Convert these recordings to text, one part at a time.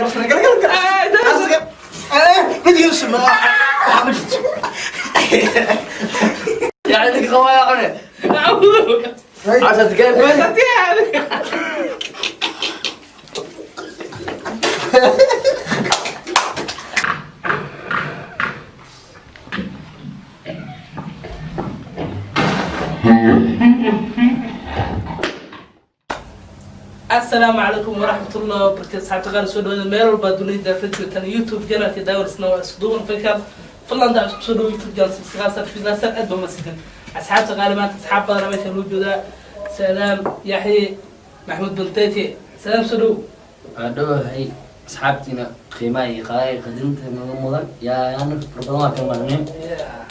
Gal gal gal. Wejigiisu ma waxa ma jirto. Yani ninka qawaaya cune. Casha tikeen. Asalaamu calaykum waraxmatullahi wabarakatu. Asxaabta qaar, soo dhawaada meel walba dunida daafadjoogtaan. YouTube channelka daawarsna waa Isduuban Fakar. Fadlan daa isku soo dhawo YouTube channel, subscribe, fiilasar aad ba masidan. Asxaabta qaar, maanta asxaab badan meesha loo joogaa: Salaam, Yaxye, Maxamuud Bantete. Salaam, soo dhawo. Waa dhowahay. Asxaabtiina qiimaha iyo qaaya qadinta naga mudan yaa yaana fara badan waa ka marnay,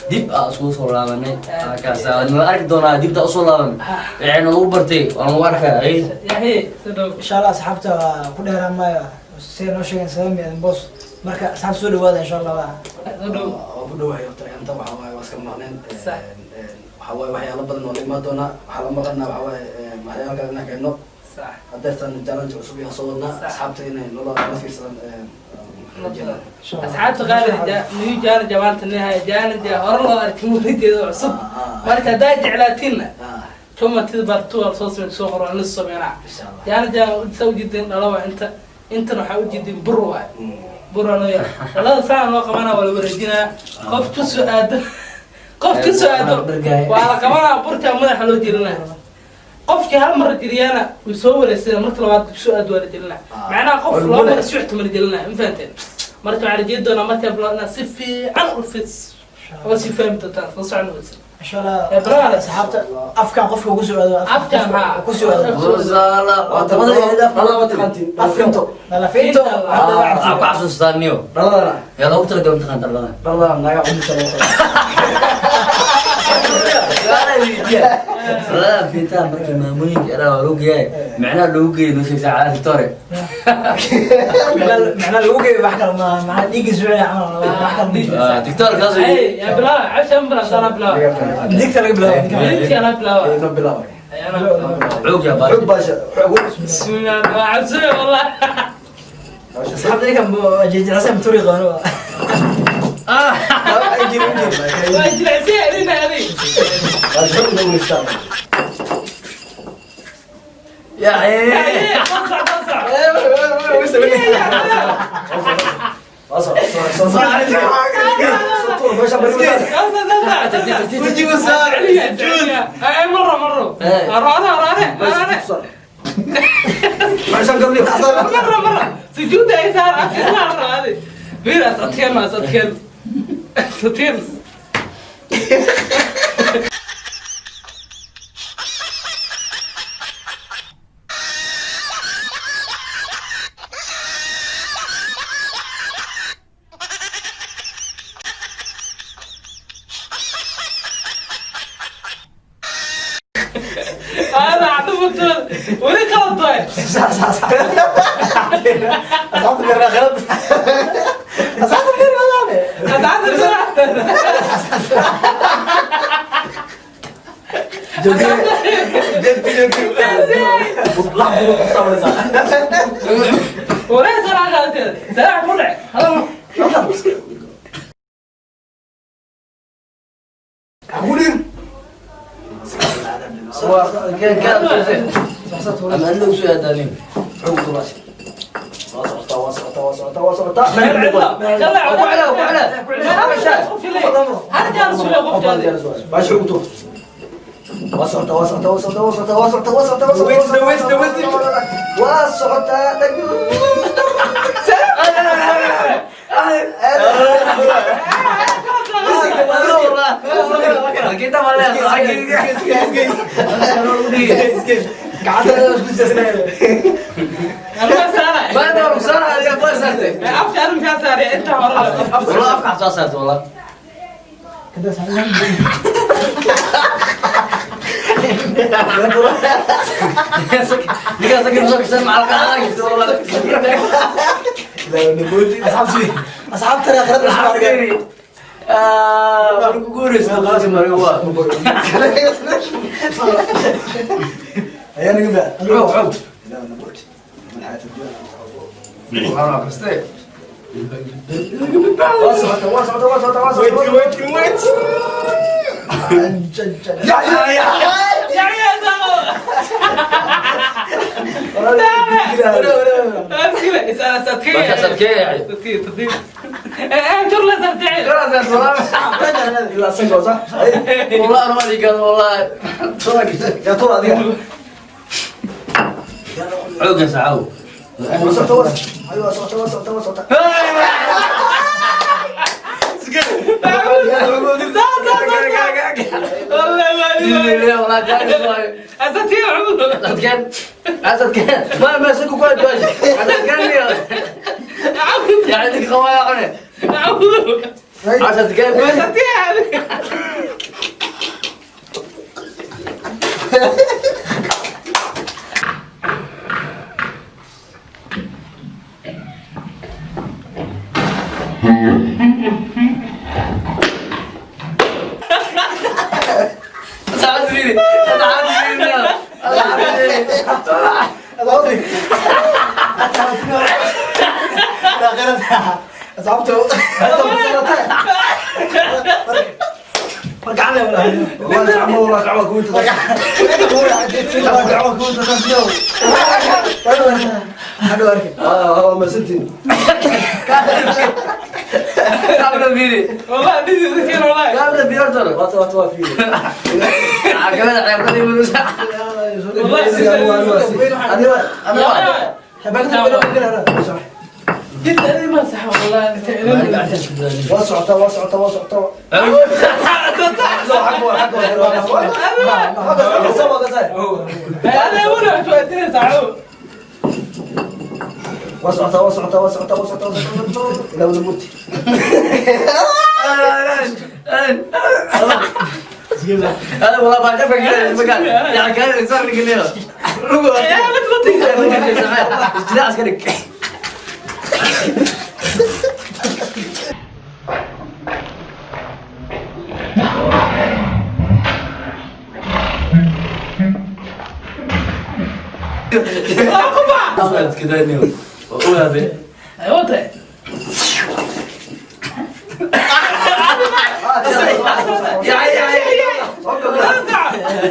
dib aa iskugu soo laabanay. Kaas nala arki doonaa, dibta usoo laabanay waxay nagu bartay waa nagu arkaa ay. Yaxye, soo dhawo. Insha Allah asxaabta waa ku dheeraan maayo, siday noo sheegeen Salaam iyo Boos. Marka asxaabta, soo dhawaada insha Allah waa Soo dhawo. Waa ku dhawahay horta, inta waxa waaye waa iska maqneen. Sax. Waxa waaye waxyaalo badan oo la imaan doonaa, waxaa la maqanaa waxa waaye waxyaalo kale inaan keenno. Hadeertan challenge cusub ayaa soo wadnaa. Sax. Asxaabta inay nolol la fiirsadaan rajeynaa. Insha Allah. Asxaabta qaar, new challenge maanta nihaya, challenge hore loo arkin weligeeda cusub. Marka haddaa jeclaatinna, commentida part two soo samey, soo qoro, la sameynaa. Insha Allah. Challenge saa ujeedin dhalawa inta intan waxaa ujeedin bur waay, bur waa loo yara dhalada saa loo qabanaa, waa la wareejinaa. Qof ku soo aado, qof ku soo aado waa la qabanaa, burka madaxa loo jelinaa. Qofkii hal mar jeliyana wuu soo wareegsana, marka labaad kusoo aad waa la jelinaa. Macnaha qof laba mar suxta ma la jelinaa, ma fahanteen? Marka waxaa rajeyn doonaa marka bilo inaad si fiican u fis oo si fahmi doontaan la socon weysa. Insha Allah. Ee, brother. Asxaabta, afkan qofka ugu soo aado. Afkan, haa. Ku soo aado. Musaala. Waa tabada waa taqaantiin dhalafinto. Dhalafinto. Waxaa ku xasuustaa niyo Dhaladana. Yaa loogu talagalay imtixaan dhalada. Dhaladana naga cunta loo Dhalada fiintaa markii maamooyinka eraa waa loo geeyaay, macnaha loogu geeyay noo sheeg saacadaha victoria. Macnaa lagu geeyo wax kale maaha, macnaa dhiigga suucaya camal, wax kale ma jiro. Doctor kaas. Ay, yaa bilaaba casha mbra sana bilaaba. Digta laga bilaabo. Midki anaa bilaaba. Inoo bilaabay. Anaa xoog yaa Xog baari. Baasha xog. Bismillah, waa cabsooy wallah. Asxaabta, ninkan jejelasay maturi qaano. Waa jilicsan yahay adig. Baasha xog daweysta. Yaa Yaxye, soo soc, soo soc. مرة مرة أرانا أرانا أرانا مرة مرة سجود يا سارة مرة هذه بيرا سطحين سطحين سطحين. هذا عدو ولي خلط طيب. صح صح صح، asxaabta beer qalad, asxaabta beer ma هذا عدو. ولا سرعة خلطت سرعة فرع هذا. كان كان ama lagu soo aadaanin. هذا جالس ولا قف. Waa socotaa. Kita malah Gacanta isku siyaasanayo. أنا سارة. ما بسرعة يا بسرعة. أفكار أنا مش سارة أنت والله. والله أفكار صارت والله. Kada saxan. Ninkaas sakin soo gashan macalka والله. Asxaabti, asxaabta aakhirada isku arkeen. Marku guuraysto qaasi mari waa. Ayaa naga baa. Xoog xoog. Waa socota, waa socota, waa socota, waa socota. Wait, wait, wait. Ya, ya, ya. Ya ya Ilaa sanka, sax? والله انا ما ادري قال والله. Yaa tuur adiga. عوق ساعه. Waa socota, waa socota. Waa socota, waa socota, waa socota. والله جالس كان اسد كان ما ما سكوا كل جواز اسد كان يعني عندك خوايا عنا اسد كان. ساعات فيني ساعات فيني. Asxaabta marka cale wala. Waa gacmo, waa gacmo ku inta. Waa gacmo ku inta taas. Hadhow arki. Ah, waa masantiin. قبل فيني. والله دي والله. قبل فيني. Waa waa waa fiiri. كمان عيرتني من جدا ما صح والله. Waa socota, waa socota, waa socota. Xagga waa, xagga waa, xagga waa. انا ولا شويتين ساعه. Waa socota, waa socota, waa socota, waa socota, waa socota. Ilaa wada muti. هذا والله ما شافك كذا المكان يعني كان الانسان اللي قلنا لا عسكري. كذا نيو وهذا. ايوه طيب. يا يا يا.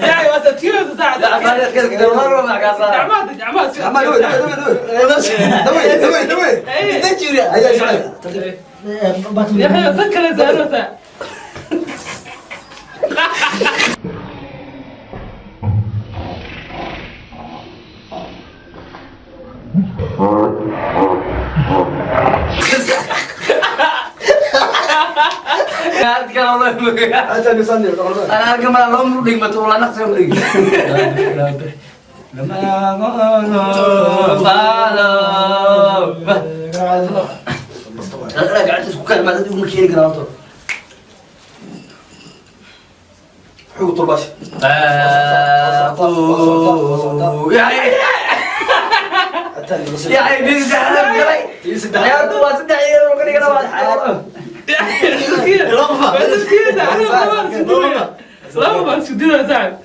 يا بس تيرو ساعه. لا كذا كذا مره مع قصار. جعمات جعمات. Dawey, dawey, dawey, dawey. Ayaa jecel. يا اخي سكر زهرته. هذا كان والله. Inta nisan. انا ارقم على العمر ديك ما تقول انا اخسر ديك لما لا قاعد تسكر ما تدري مكينك ناطر. Xuu turbash. يعني Inta nisan. يعني دي سدح يا سدح يا لا ما سدينا ساعه.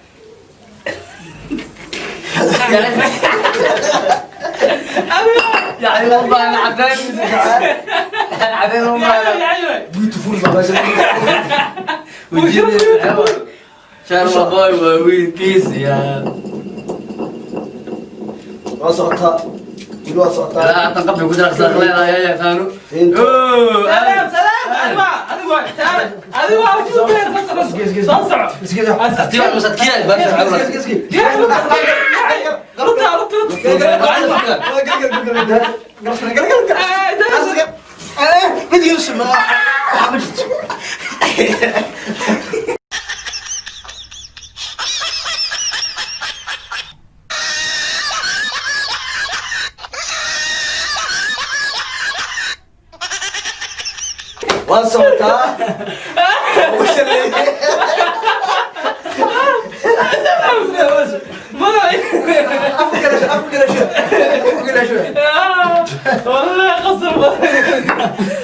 يعني والله انا عدين عدين والله. Beautiful baa meesha. شارما باي ويلكيس يا. Waa socotaa. Weli waa socotaa. لا تنقبل قدرة صغيرة يا يا خانو. انت. سلام سلام ايوه ايوه ايوه Mid Yusuf ma waxa ma jirto. Waa socotaa. والله قصر.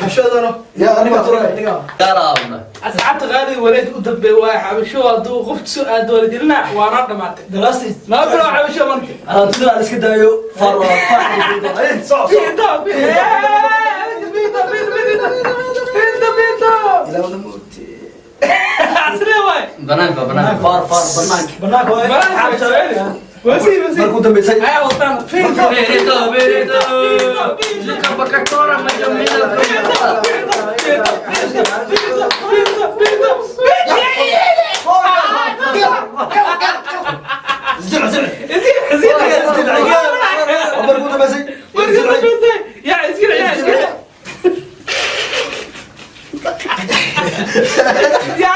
Xabshoodano. Ya, aniga turay. كرامة. Asxaabta qaaliga, wareeg u dambeeya waaye. Xabasho hadduu qof soo aado wala dilina, waa noo dhamaatay. The last is Noo bilow, Xabasho, marka. Alaabtida aan iska daayo, far waa far. Soco, soco. Pinto, pinto, pinto, pinto, pinto, pinto. Ilaa wada moogtay. Aslee waay. Banaanka, banaanka. Far, far, banaanka. Banaanka waay. Wasi, wasi. Markuu dambeysay. Ayaa wataan pinto. Pirito, pirito. Luka Bakakora, majamina. Pinto, pinto, pinto, pinto. Isjilc, isjilc. Isii. Markuu dambeysay. Markuu dambeysay. Yaa iskila, yaa iskila. Yaa.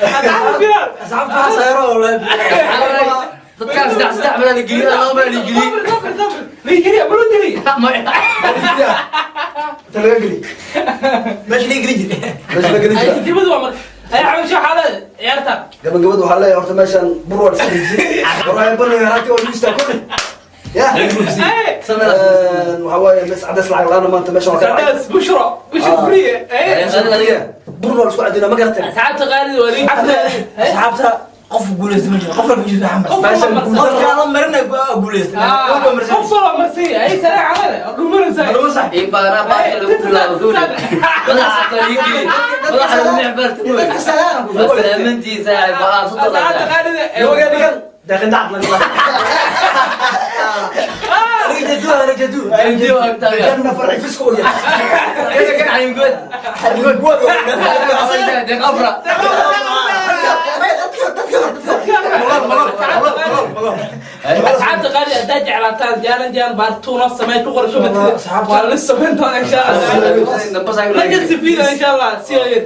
Asxaabta waxaa sayro oo leh. Dadkaan saddex saddex baa la geliyay, laba baa la geliyay. Safir, safir, safir. Nigeria, bro, Nigeria. Inta laga geli. Meesha la gelin jiray. Meesha laga geli Ay, jira. dibadu waa marka. Ay, xabasho xaalad ciyaarta. Gabagabada waxaa leeyahay, horta meeshaan bur waa iska dhijiyey. Wallahi banayo haraati waa luusta kulli. Ya. Ay, Waxaa waaye mes cadays lacag la'aana maanta meesha waa ka dhacay. Sadaas, Bushra, Bushra free. Ay, Bur waa la isku cadinaa, ma garateen? asxaabta qaaliga waa Asxaabta, qof guuleysta ma jiro. Qof walba jiro xamar. Qof walba marsan. Qofka la marina guuleysta. Ah, qof walba marsan yahay. Ay, saree calale, dhumanaysaa. In badanaa baasha lagu bilaabo duule. Madaxa xataa laga geliyay. Madaxa lagu micbarta. Dadka salaam. Waa salaamantii saaxiib, waxaa soo Asxaabta dalagaa. qaaliga. Yoga dhigan. Daaqin dacad laga Aniga jadu, aniga jadu. Intii waa agtaaga. Janna farxi fisku u yahay. Kaga kan cayin good. Good, good. Deeq afra. Asxaabta qaaliga, haddaad jeclaataan jaalan baartuuna samee ku qorasho matida. Asxaabta. Waa la samayn doonaa insha Allah. Dambe saa Marka si fiidan insha Allah. See you.